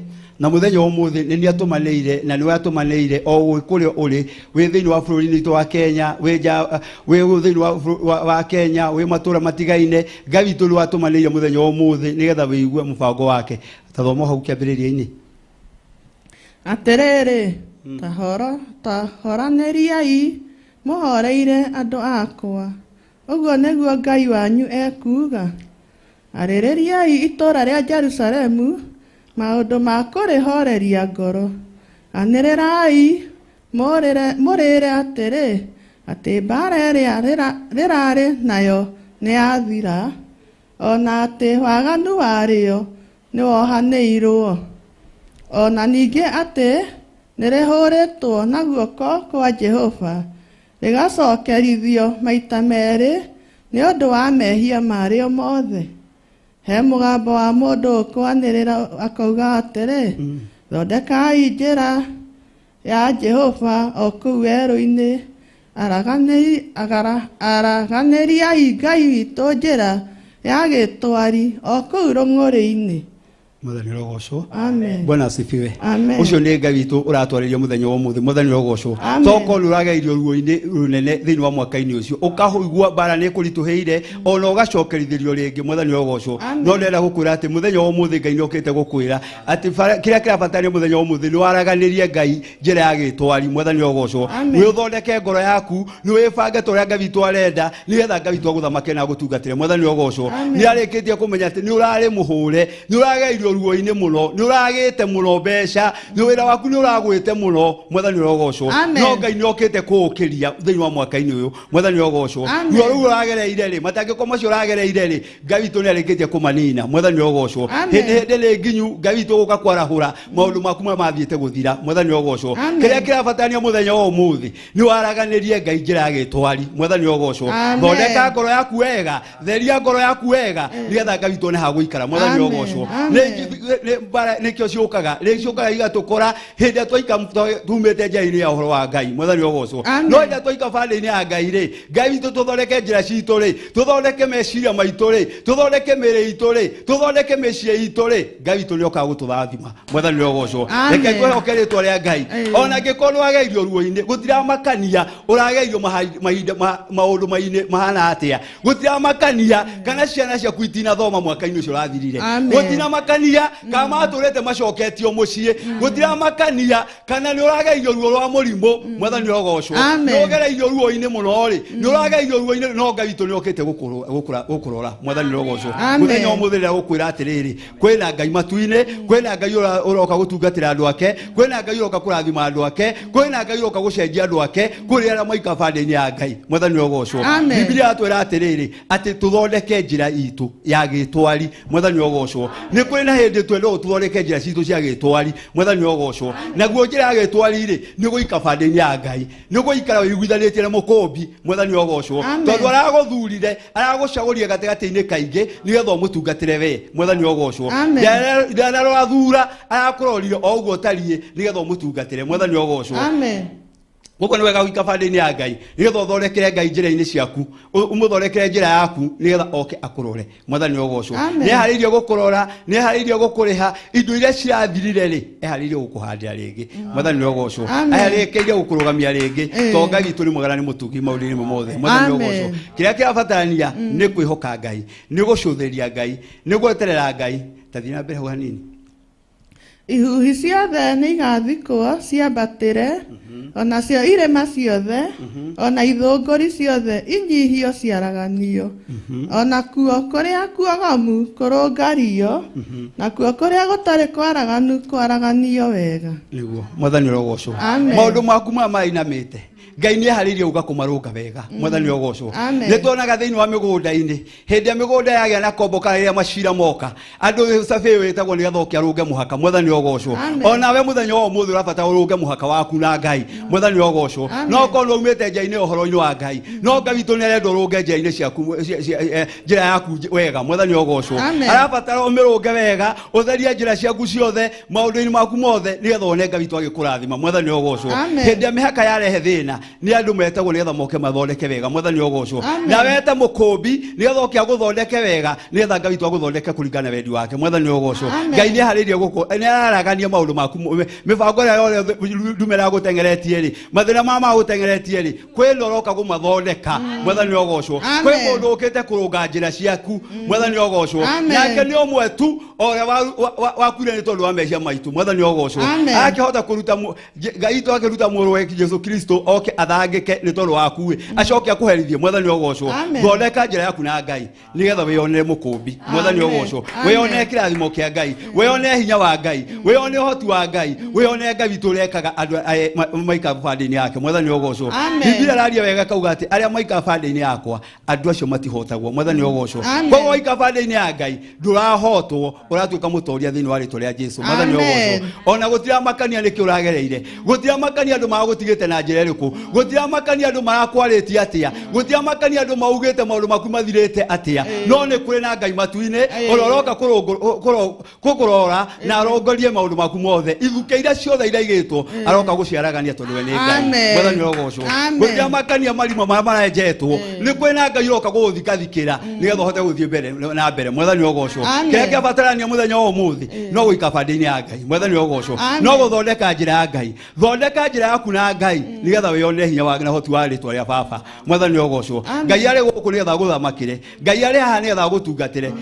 na mũthenya wa ũmũthĩ nĩ niĩ atũmanĩire na nĩwe atũmanĩire o kũrĩa ũrĩ, wĩ thĩinĩ wa bũrũri witũ wa Kenya, wĩ nja, wĩ thĩinĩ wa Kenya, wĩ matũũra matigaine. Ngai witũ nĩwe atũmanĩire mũthenya wa ũmũthĩ nĩgetha wĩigue mũbango wake. Tathoma hau kĩambĩrĩria-inĩ. Atĩrĩrĩ, tahoranĩriai mũhoreire andũ akwa, ũguo nĩguo Ngai wanyu ekuuga. Arĩrĩriai itũũra rĩa Jerusalemu maũndũ ma kũrĩhoreria ngoro. Anĩrĩrai mũrĩre atĩrĩ, atĩ mbaara ĩrĩa rĩrarĩ nayo nĩyathira, ona atĩ waganu warĩo nĩwohanĩirwo, ona ningĩ atĩ nĩrĩhũrĩtwo na guoko kwa Jehova, rĩgacokerithio maita merĩ nĩ ũndũ wa mehia marĩo mothe. He mũgambo wa mũndũ ũkwanĩrĩra akauga atĩrĩ, thondekai njĩra ya Jehova o kũu werũ-inĩ, araganĩriai Ngai witũ njĩra ya gĩtwari o kũu rũng'ũrĩ-inĩ. Mwathani ũrogocwo. Amen. Bwana asifiwe. Amen. Ũcio nĩ Ngai witũ ũratwarĩria mũthenya wa ũmũthĩ. Mwathani ũrogocwo. Amen. Tokorwo nĩ ũragereirio ruo-inĩ rũnene thĩinĩ wa mwaka-inĩ ũcio, ũkaigua mbara nĩ ĩkũritũhĩire, ona ũgacokerithĩrio rĩngĩ. Mwathani ũrogocwo. Amen. No ndĩrenda gũkwĩra atĩ mũthenya wa ũmũthĩ Ngai nĩokĩte gũkwĩra atĩ kĩrĩa kĩrabatarania mũthenya wa ũmũthĩ nĩ waraganĩrie Ngai njĩra ya gĩtwari. Mwathani ũrogocwo. Amen. Wĩthondeke ngoro yaku, nĩ wĩbange ta ũrĩa Ngai witũ arenda nĩgetha Ngai witũ agũthamake na agũtungatĩre. Mwathani ũrogocwo. Amen. Nĩ arĩkĩtie kũmenya atĩ nĩ ũrarĩ mũhũre, nĩ ũragereirio ruo-inĩ mũno, nĩ ũragĩte mũno mbeca, nĩ wĩra waku nĩ ũragwĩte mũno. Mwathani ũrogocwo. Amen. No Ngai nĩ okĩte kũũkĩria thĩinĩ wa mwaka-inĩ ũyũ. Mwathani ũrogocwo. Amen. Ruo rũu ũragereire rĩ, matangĩko macio ũragereire rĩ, Ngai witũ nĩ arĩkĩtie kũmanina. Mwathani ũrogocwo. Amen. Hĩndĩ nĩ nginyu Ngai witũ gũka kwarahũra maũndũ maku marĩa mathiĩte gũthira. Mwathani ũrogocwo. Amen. Kĩrĩa kĩrabatarania mũthenya wa ũmũthĩ nĩ waraganĩrie Ngai njĩra ya gĩtwari. Mwathani ũrogocwo. Amen. Thondeka ngoro yaku wega, theria ngoro yaku wega nĩgetha Ngai witũ one ha gũikara. Mwathani Amen. ũrogocwo. Amen. Nĩ mbara nĩkĩo ciũkaga, nĩ ciũkaga igatũkora hĩndĩ ĩrĩa twaika tumĩte njĩra-inĩ ya ũhoro wa Ngai. Mwathani ũrogocwo. Amen. No hĩndĩ ĩrĩa twaika bandĩ-inĩ ya Ngai rĩ, Ngai witũ tũthondeke njĩra citũ rĩ, tũthondeke meciria maitũ rĩ, tũthondeke mĩĩrĩ itũ rĩ, tũthondeke mĩciĩ itũ rĩ, Ngai witũ nĩokaga gũtũrathima. Mwathani ũrogocwo. Amen. Reke ngwĩhoke rĩtwa rĩa Ngai. Amen. Ona angĩkorwo nĩ wagereirio ruo-inĩ, gũtiramakania ũragereirio mahinda maũndũ mahana atĩa, gũtiramakania kana ciana ciaku itinathoma mwaka-inĩ ũcio ũrathirire, Amen. gũtiramakania Gũtiramakania kana matũrĩte macoketio mũciĩ gũtiramakania kana nĩ ũragerio ruo rwa mũrimũ mwathani ũrogocwo nĩ ũgereirio ruo-inĩ mũno rĩ nĩ ũragerio ruo-inĩ no Ngai witũ nĩ okĩte gũkũrora mwathani ũrogocwo mũthenya ũmũthĩ rĩrĩa gũkwĩra atĩrĩrĩ kwĩna Ngai matu-inĩ kwĩna Ngai ũroka gũtungatĩra andũ ake kwĩna Ngai ũroka kũrathima andũ ake kwĩna Ngai ũroka gũcenjia andũ ake kũrĩ arĩa maika bandĩ-inĩ ya Ngai mwathani ũrogocwo Biblia yatwĩra atĩrĩrĩ atĩ tũthondeke njĩra itũ ya gĩtwari mwathani ũrogocwo nĩ kũrĩ na hĩndĩ twendwo tũthondeke njĩra citũ cia gĩtwari mwathani ũrogocwo naguo njĩra ya gĩtwari rĩ nĩ gũika bandĩ-inĩ ya Ngai nĩ gũikara wĩiguithanĩtie na mũkũmbi mwathani ũrogocwo tondũ aragũthurire aragũcagũrire gatagatĩ-inĩ kaingĩ nĩgetha ũmũtungatĩre we mwathani ũrogocwo ndanarora arakũrorire o ũguo ũtariĩ nĩgetha ũmũtungatĩre mwathani ũrogocwo Amen. Gũkũ nĩ wega gũika bandĩ-inĩ ya Ngai nĩgetha ũthondekere Ngai njĩra-inĩ ciaku ũmũthondekere njĩra yaku nĩgetha oke akũrore mwathani ũrogocwo nĩeharĩirie gũkũrora nĩeharĩirie gũkũrĩha indo iria cirathirire rĩ eharĩirie gũkũhandĩra rĩngĩ mwathani ũrogocwo eharĩkĩirie gũkũrũgamia rĩngĩ to Ngai witũ nĩ mwega na nĩ mũtugi maũndũ-inĩ mothe mwathani ũrogocwo kĩrĩa kĩrabatarania nĩ kwĩhoka Ngai nĩ gũcũthĩria Ngai nĩ gweterera Ngai ta thiĩ na mbere hau hanini Ihuhi ciothe nĩ igathikwo ciambatĩre onacio irĩma ciothe ona ithũngũri ciothe inyihio ciaraganio onakuo kũrĩa kuogomu kũrũngario nakuo kũrĩa gũtarĩ kwaraganu kwaraganio wega nĩguo mwathani ũrogocwo maũndũ maku maya mainamĩte Ngai nĩ eharĩirie gũka kũmarũnga wega mwathani ũrogocwo nĩ tuonaga thĩinĩ wa mĩgũnda-inĩ hĩndĩ ya mĩgũnda yagĩa na kombo kana rĩrĩa macira moka andũ cabĩ wĩtagwo nĩgetha ũke arũnge mũhaka mwathani ũrogocwo onawe mũthenya wa ũmũthĩ ũrabatara ũrũnge mũhaka waku na Ngai mwathani ũrogocwo no korwo nĩ umĩte nja-inĩ ũhoro-inĩ wa Ngai no Ngai witũ nĩ arenda ũrũnge njĩra-inĩ ciaku njĩra yaku wega mwathani ũrogocwo arabatara ũmĩrũnge wega ũtherie njĩra ciaku ciothe maũndũ-inĩ maku mothe nĩgetha one Ngai witũ agĩkũrathima mwathani ũrogocwo hĩndĩ ya mĩhaka yarehe thĩna nĩ andũ metagwo nĩgetha moke mathondeke wega mwathani ũrogocwo na wete mũkũmbi nĩgetha oke agũthondeke wega nĩgetha Ngai witũ agũthondeke kũringana na wendi wake mwathani ũrogocwo Ngai nĩ eharĩirie gũkũ nĩ araragania maũndũ maku mĩbango ĩrĩa yothe ndume ĩragũteng'eretie rĩ mathĩna maya magũteng'eretie rĩ kwĩna ũroka kũmathondeka mwathani ũrogocwo kwĩ mũndũ ũkĩte kũrũnga njĩra ciaku mwathani ũrogocwo nake nĩ ũmwe tu o ũrĩa wakuire nĩ tondũ wa mehia maitũ mwathani ũrogocwo akĩhota kũruta Ngai witũ akĩruta mũrũwe Jesũ Kristo oke athangĩke nĩ tondũ waku acoke akũherithie mwathani ũrogocwo thondeka njĩra yaku na Ngai nĩgetha wĩyonere mũkũmbi mwathani ũrogocwo wĩyonere kĩrathimo kĩa Ngai wĩyonere hinya wa Ngai wĩyonere ũhoti wa Ngai wĩyonere Ngai witũ ũrĩa ekaga andũ maika bandĩ-inĩ yake mwathani ũrogocwo Biblia ĩraria wega kauga atĩ arĩa maika bandĩ-inĩ yakwa andũ acio matihotagwo mwathani ũrogocwo koguo waika bandĩ-inĩ ya Ngai ndũrahotwo ũratuĩka mũtoria thĩinĩ wa rĩtwa rĩa Jesũ mwathani ũrogocwo ona gũtiramakania nĩkĩ ũragereire gũtiramakania andũ magũtigĩte na njĩra ĩrĩkũ gũtiramakania andũ marakwarĩtie atĩa gũtiramakania andũ maugĩte maũndũ maku mathirĩte atĩa no nĩ kũrĩ na Ngai matu-inĩ ũrĩa ũroka kũkũrora na arongorie maũndũ maku mothe ithuke iria ciothe iraigĩtwo aroka gũciaragania tondũ we nĩ Ngai mwathani ũrogocwo gũtiramakania marima marĩa marenjetwo nĩ kũrĩ na Ngai ũroka gũgũthikathikĩra nĩgetha ũhote gũthiĩ mbere na mbere mwathani ũrogocwo kĩrĩa kĩabatarania mũthenya wa ũmũthĩ no gũika bandĩ-inĩ ya Ngai mwathani ũrogocwo no gũthondeka njĩra ya Ngai thondeka njĩra yaku na Ngai nĩgetha wĩyonere hinya wa na ũhoti wa rĩtwa rĩa Baba mwathani ũrogocwo Ngai arĩ gũkũ nĩgetha agũthamakĩre Ngai arĩ haha nĩgetha agũtungatĩre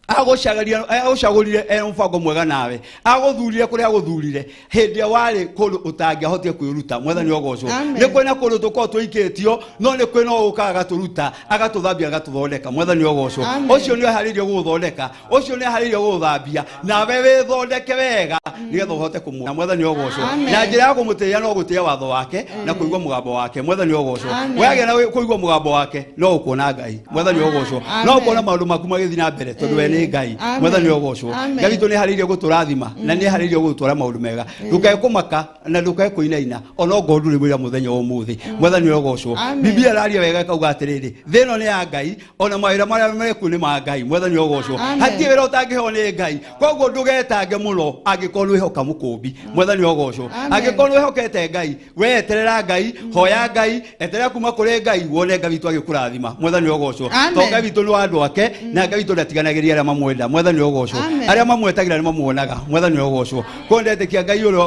agũcagũrire ena mũbango mwega nawe agũthurire kũrĩa agũthurire hĩndĩ ĩrĩa warĩ kũndũ ũtangĩahotire kwĩruta mwathani ũrogocwo nĩ kwĩna kũndũ tũkoragwo tũikĩtio no nĩ kwĩna ũkaga agatũruta agatũthambia agatũthondeka mwathani ũrogocwo ũcio nĩ eharĩirie gũgũthondeka ũcio nĩ eharĩirie gũgũthambia nawe wĩthondeke wega nĩgetha ũhote kũmuona mwathani ũrogocwo na njĩra ya kũmũtĩĩa no gũtĩĩa watho wake na kũigua mũgambo wake mwathani ũrogocwo wagĩa na kũigua mũgambo wake no ũkuona Ngai mwathani ũrogocwo no ũkuona maũndũ maku magĩthiĩ na mbere tondũ we nĩ Ngai mwathani ũrogocwo Ngai witũ nĩ eharĩirie gũtũrathima na nĩ eharĩirie gũgũtwara maũndũ mega ndũkae kũmaka na ndũkae kũinaina ona ongorwo ndũrĩ wĩra mũthenya wa ũmũthĩ mwathani ũrogocwo Biblia ĩraria wega ĩkauga atĩrĩrĩ thĩ ĩno nĩ ya Ngai ona mawĩra marĩa mekuo nĩ ma Ngai mwathani ũrogocwo hatirĩ wĩra ũtangĩheo nĩ Ngai koguo ndũgetange mũno angĩkorwo nĩ wĩhoka mũkũmbi mwathani ũrogocwo angĩkorwo nĩ wĩhokete Ngai we eterera Ngai hoya Ngai eterera kuma kũrĩ Ngai wone Ngai witũ agĩkũrathima mwathani ũrogocwo to Ngai witũ nĩ wa andũ ake na Ngai witũ ndatiganagĩria arĩa mamwenda mwathani ũgocwo arĩa mamwetagĩra nĩ mamuonaga mwathani ũgocwo ko ndetĩkia Ngai ũrĩa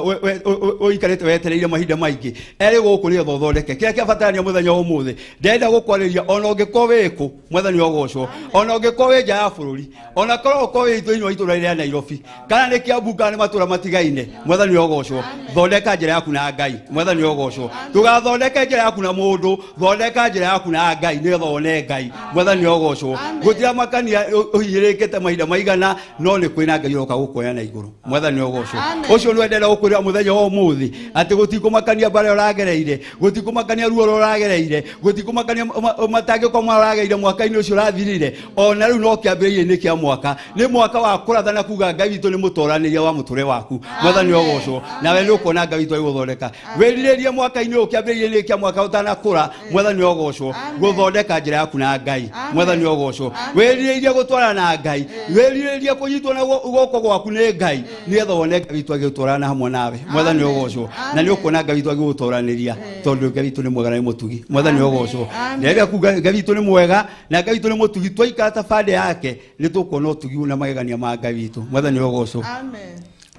ũikarĩte wetereire mahinda maingĩ erĩ gũkũ nĩgetha ũthondeke kĩrĩa kĩabatarania mũthenya wa ũmũthĩ ndĩrenda gũkwarĩria ona ũngĩkorwo wĩ kũ mwathani ũgocwo ona ũngĩkorwo wĩ nja ya bũrũri ona korwo ũkorwo wĩ thĩinĩ wa itũũra rĩa Nairobi kana nĩ Kiambu kana nĩ matũũra matigaine mwathani ũgocwo thondeka njĩra yaku na Ngai mwathani ũgocwo ndũgathondeke njĩra yaku na mũndũ thondeka njĩra yaku na Ngai nĩgetha wone Ngai mwathani ũgocwo gũtiramakania ũhinyĩrĩkĩte mahinda maigana no nĩ kwĩna Ngai ũroka gũkuoya na igũrũ mwathani ũgocwo ũcio nĩ wendera gũkwĩra mũthenya wa ũmũthĩ atĩ gũtikũmakania mbara ũragereire gũtikũmakania ruo ũragereire gũtikũmakania matangĩko marĩa ũragereire mwaka-inĩ ũcio ũrathirire ona rĩu no kĩambĩrĩria-inĩ kĩa mwaka nĩ mwaka wa kũrathana kuga Ngai witũ nĩ mũtoranĩria wa mũtũrĩre waku mwathani ũgocwo nawe nĩ ũkuona Ngai witũ agĩgũthondeka wĩrirĩrie mwaka-inĩ ũyũ kĩambĩrĩria-inĩ kĩa mwaka ũtanakũra mwathani ũgocwo gũthondeka njĩra yaku na Ngai mwathani ũgocwo wĩrirĩrie gũtwarana na Ngai wĩrirĩrie kũnyitwo na guoko gwaku nĩ Ngai nĩgetha wone Ngai witũ agĩgũtwarana hamwe nawe mwathani ũgocwo na nĩ ũkuona Ngai witũ agĩgũtoranĩria tondũ Ngai witũ nĩ mwega na nĩ mũtugi mwathani ũgocwo ndĩrenda kuga Ngai witũ nĩ mwega na Ngai witũ nĩ mũtugi twaikara ta bande yake nĩ tũkuona ũtugi na magegania ma Ngai witũ mwathani ũgocwo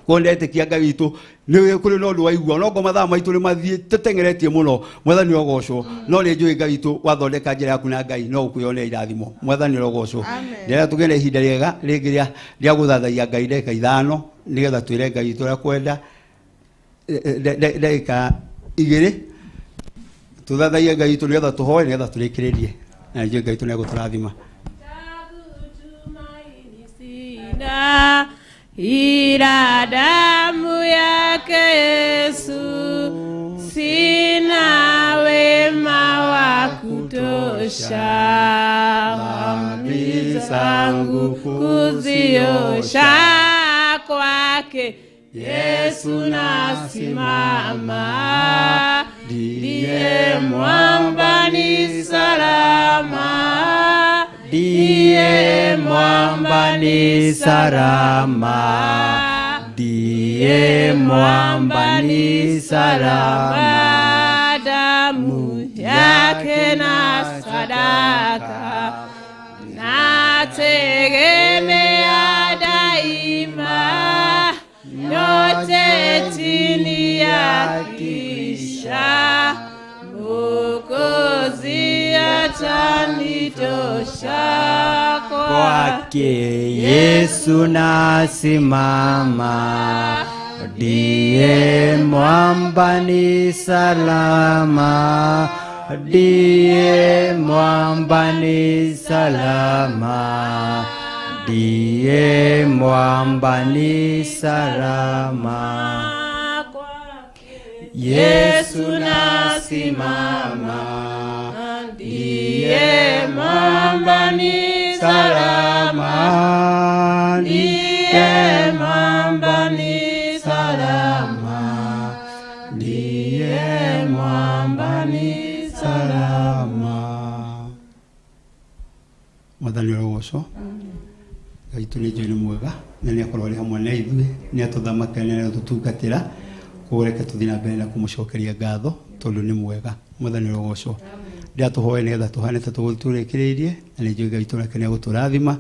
ko ndetĩkia Ngai witũ nĩ kũrĩ na ũndũ waigua no ngo mathaa maitũ nĩ mathiĩ tũteng'eretie mũno mwathani ũgocwo no nĩ njũĩ Ngai witũ wathondeka njĩra yaku na Ngai no ũkwĩyonera irathimo mwathani ũrogocwo ndĩrenda tũgĩe na ihinda rĩega rĩngĩ rĩa gũthathaiya Ngai ndagĩka 5 nĩgetha twĩre Ngai witũ ũrĩa kwenda ndagĩka 2 tũthathaiye Ngai witũ nĩgetha tũhoe nĩgetha tũrĩkĩrĩrie na njũĩ Ngai witũ nĩ egũtũrathima. Ila damu yake Yesu sina wema wa kutosha dhambi zangu kuziosha kwake Yesu nasimama ndiye mwamba ni salama ndiye mwamba ni salama ndiye mwamba ni salama damu yake na sadaka nategemea daima yote chini ya kisha Mwokozi atanitosha kwake Yesu nasimama ndiye mwamba ni salama ndiye mwamba ni salama ndiye mwamba ni salama Yesu nasimama ndiye mwamba ni salama ndiye mwamba ni salama ndiye mwamba ni salama mwathani ũrogocwo Ngai witũ nĩ njũĩ nĩ mwega na nĩ akorwo arĩ hamwe na ithuĩ nĩ atũthamakĩra na nĩ atũtungatĩra koguo reke tũthiĩ na mbere na kũmũcokeria ngatho tondũ nĩ mwega mwathani ũrogocwo ndĩratũhoe nĩgetha tũhane ta tũrĩkĩrĩirie na nĩ njũĩ Ngai witũ nake nĩ egũtũrathima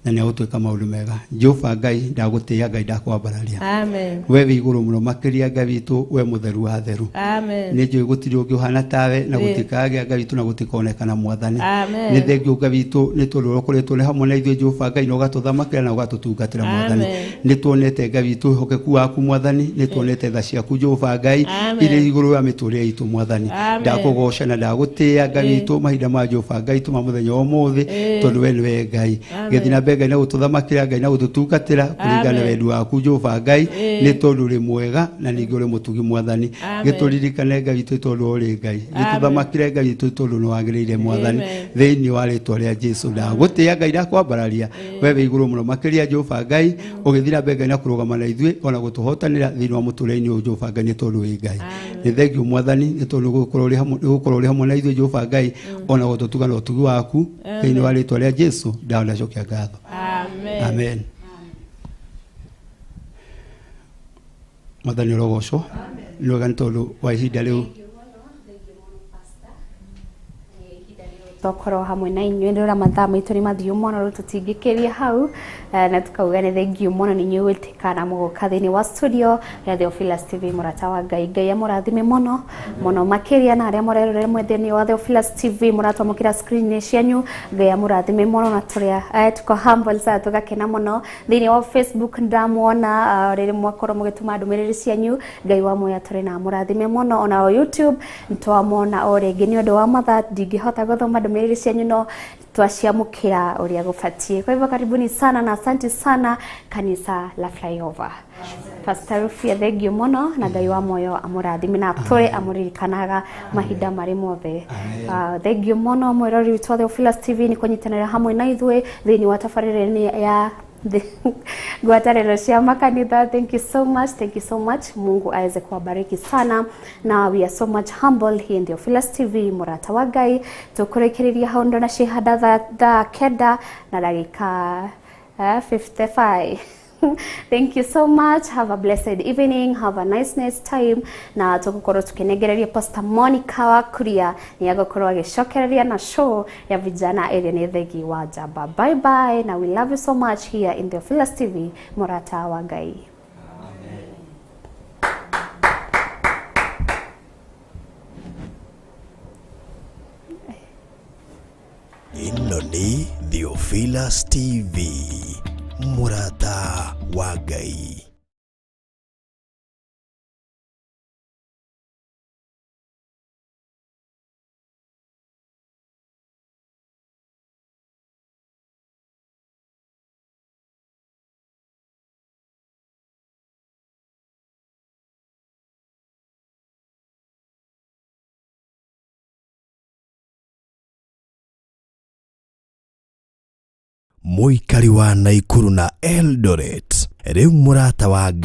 na nĩ egũtwĩka maũndũ mega Jehova Ngai ndagũtĩĩa Ngai ndakwambararia Amen. we wĩ igũrũ mũno makĩria Ngai witũ we mũtheru wa theru Amen. nĩ njũĩ gũtirĩ ũngĩ ũhana tawe na gũtikagĩa Ngai witũ na gũtikonekana mwathani Amen. nĩ thengiũ Ngai witũ nĩ tondũ ũrĩa ũkoretwo nĩ hamwe na ithuĩ Jehova Ngai na ũgatũthamakĩra na ũgatũtungatĩra mwathani nĩ tuonete Ngai witũ ũhokeku waku mwathani nĩ tuonete tha ciaku Jehova Ngai irĩ igũrũ ya mĩtũrĩre itũ mwathani ndakũgoca na ndagũtĩĩa Ngai witũ mahinda ma Jehova Ngai tũma mũthenya wa ũmũthĩ tondũ we nĩwe Ngai gĩthiĩ na mbere Ngai na gũtũthamakĩra Ngai na gũtũtungatĩra kũringana na wendi waku Jehova Ngai nĩ tondũ ũrĩ mwega na ningĩ ũrĩ mũtugi mwathani gĩtũririkane Ngai witũ tondũ ũrĩ Ngai gĩtũthamakĩre Ngai witũ tondũ nĩ wagĩrĩire mwathani thĩinĩ wa rĩtwa rĩa Jesũ ndagũtĩĩa Ngai ndakwambararia we wĩ igũrũ mũno makĩria Jehova Ngai ũgĩthiĩ na mbere Ngai na kũrũgama na ithuĩ ona gũtũhotanĩra thĩinĩ wa mũtũrĩre-inĩ ũyũ Jehova Ngai nĩ tondũ wĩ Ngai nĩ thengiũ mwathani nĩ tondũ nĩgũkorwo ũrĩ hamwe na ithuĩ Jehova Ngai ona gũtũtuga na ũtugi waku thĩinĩ wa rĩtwa rĩa Jesũ ndacokia ngatho. Amen. Amen. Mwathani ũrogocwo nĩ wega nĩ tondũ wa ihinda rĩu ihinda rĩu Twakorwo hamwe na inyuĩ, ndĩrona mathaa maitũ nĩ mathiu mũno, rĩu tũtingĩkĩria hau. Na tukauga nĩ thengiũ mũno nĩ inyuĩ gwĩtĩka na mũgoka thĩinĩ wa studio ya Theophilus TV, mũrata wa Ngai. Ngai amũrathime mũno mũno makĩria, na arĩa mũrerorera mwĩ thĩinĩ wa Theophilus TV, mũratwamũkĩra screen-inĩ cianyu, Ngai amũrathime mũno. Na tũrĩa tuko humble sana, tũgakena mũno. Thĩinĩ wa Facebook ndamuona rĩrĩ mwakorwo mũgĩtũma ndũmĩrĩri cianyu, Ngai wa muoyo tũrĩ na amũrathime mũno. Ona o YouTube nĩtwamona o rĩngĩ, nĩ ũndũ wa mathaa ndingĩhota gũthoma ndũmĩrĩri cianyu, no twaciamũkĩra ũrĩa gũbatiĩ. Kwa hivyo karibuni sana na asante sana kanisa la Flyover. Pastor Rufia, thengio mũno, na Ngai wa muoyo amũrathime na atũre amũririkanaga mahinda marĩ mothe. Thengio mũno mwĩrori witũ wa Theophilus TV nĩ kũnyitanĩra hamwe na ithuĩ thĩinĩ wa tabarĩra ya ngwatanĩro cia makanitha. Thank you so much, thank you so much. Mungu aweze kuwabariki sana, na we are so much humble here in Theophilus TV, mũrata wa Ngai. Tũkũrĩkĩrĩria hau, ndona cihanda thaa 9 na ndagĩka 55. Thank you so much, have a blessed evening, have a nice nice time. Na tũgũkorwo tũkĩnengereria Pastor Monica wa Kuria, nĩ agũkorwo agĩcokereria na show ya vijana ĩrĩa nĩ Thegi wa Njamba. Bye bye, na we love you so much here in Theophilus TV, mũrata wa Ngai. Ĩno nĩ Theophilus TV, mũrata wa Ngai. Mũikari wa Naikuru na Eldoret, rĩu mũrata wa Ngai.